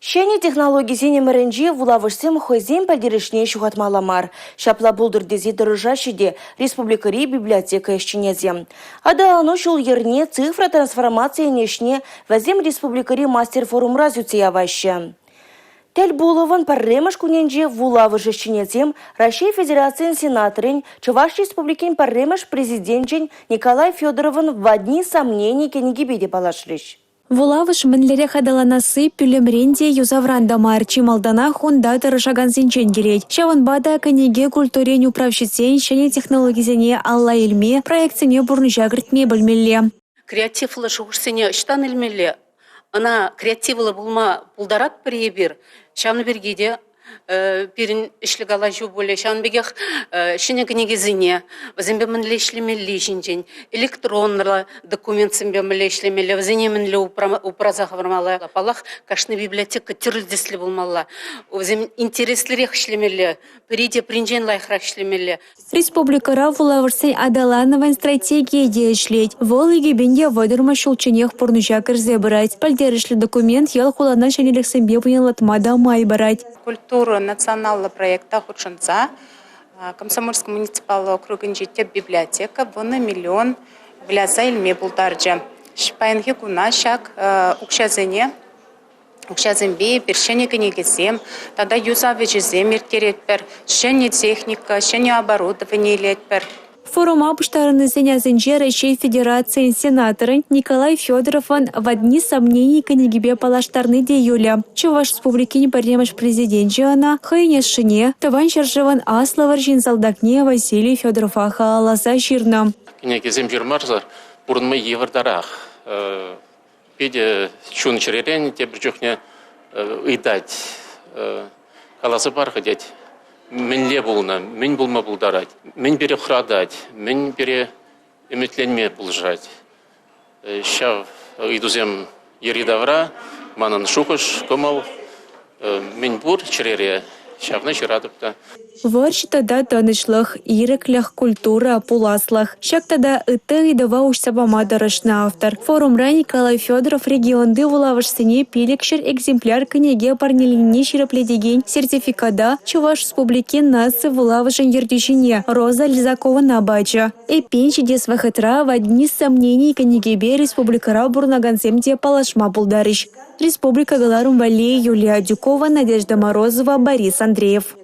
Ҫӗнӗ технологисен ӗмӗрӗнче вулавӑшсем хӑйсен пӗлтерӗшне ҫухатмалла мар. Ҫапла пултӑр тесе тӑрӑшаҫҫӗ те республикӑри библиотека ӗҫченӗсем. Аталану ҫул-йӗрне, цифра трансформацийӗн ӗҫне вӗсем республикӑри мастер-форумра сӳтсе яваҫҫӗ. Тӗл пулӑвӑн пӗрремӗш кунӗнче вулавӑш ӗҫченӗсем Раҫҫей Федерацийӗн сенаторӗн, Чӑваш Республикин пӗрремӗш Президенчӗн Николай Федоровӑн «Во дни сомнений» кӗнекипе те паллашрӗҫ. Вулавӑш мӗнлерех аталанасси пӳлӗмрен те, юсавран та мар, чи малтанах унта тӑрӑшакансенчен килет. Ҫавӑнпа та кӗнеке культурин управҫисен ҫӗнӗ технологисене алла илме, проектсене пурнӑҫа кӗртме пӗлмелле. Креативлӑ шухӑшсене ӑҫтан илмелле? Ӑна креативлӑ пулма пултаратпӑр-и эпир? Ҫавӑн пирки те пирӗн ӗҫлӗ калаҫу пулӗ. Ҫавӑн пекех ҫӗнӗ кӗнекесене, вӗсемпе мӗнле ӗҫлемелли ҫинчен, электронлӑ документсемпе мӗнле ӗҫлемелле, вӗсене мӗнле упраса хӑвармалла. Паллах, кашни библиотека тӗрлӗ тӗслӗ пулмалла. Вӗсем интереслӗрех ӗҫлемелле, пӗри тепринчен лайӑхрах ӗҫлемелле. Республикӑра вулавӑшсен аталанӑвӗн стратегийӗ те ӗҫлет. Вӑл 2030-мӗш ҫулчченех пурнӑҫа кӗрсе пырать. Пӗлтерӗшлӗ документ ял-хулана ҫӗнӗлӗхсемпе пуянлатма та май парать. «Культура» националлӑ проекта хутшӑнса Комсомольски муниципаллӑ округӗнчи тӗп библиотека 10 миллион выляса илме пултарчӗ. Паянхи куна ҫак укҫасене Укҫасемпе эпир ҫӗнӗ кӗнекесем тата юсав ӗҫӗсем ирттеретпӗр, ҫӗнӗ техника, ҫӗнӗ оборудовани илетпӗр. Форума пуҫтарӑннисен асӗнче Раҫҫей Федерацийӗн сенаторӗн Николай Федоровӑн «Во дни сомнений» кӗнекипе паллаштарни те юлӗ. Чӑваш Республикин пӗрремӗш Президенчӗ ӑна хӑйӗн ашшӗне, Тӑван ҫӗршывӑн Аслӑ вӑрҫин салтакне Василий Федорова халалласа ҫырнӑ. Кӗнекесем ҫырмасӑр пурӑнма йывӑртарах. Питӗ чун-чӗререн тепӗр чухне ыйтать, каласа пар-ха тет, мӗнле пулнӑ, мӗн пулма пултарать, мӗн пире хӑратать, мӗн пире ӗмӗтленме пулӑшать. Ҫав ыйтусем йӗри-тавра манӑн шухӑш, кӑмӑл мӗн пур чӗрере, ҫавна ҫыратӑп та. Вӑрҫӑ тата тӑнӑҫлӑх, ирӗклӗх, культура, пуласлӑх – ҫак тата ытти ыйтӑва уҫса пама тӑрӑшнӑ автор. Форумра Николай Федоров регионти вулавӑшсене 500 экземпляр кӗнеке парнеленине ҫирӗплетекен сертификата Чӑваш Республикин наци вулавӑшӗн ертӳҫине Роза Лизаковӑна пачӗ. Эппин, ҫитес вӑхӑтра «Во дни сомнений» кӗнекепе республикӑра пурӑнакансем те паллашма пултарӗҫ. Республика кӑларӑм валли Юлия Адюкова, Надежда Морозова, Борис Андреев.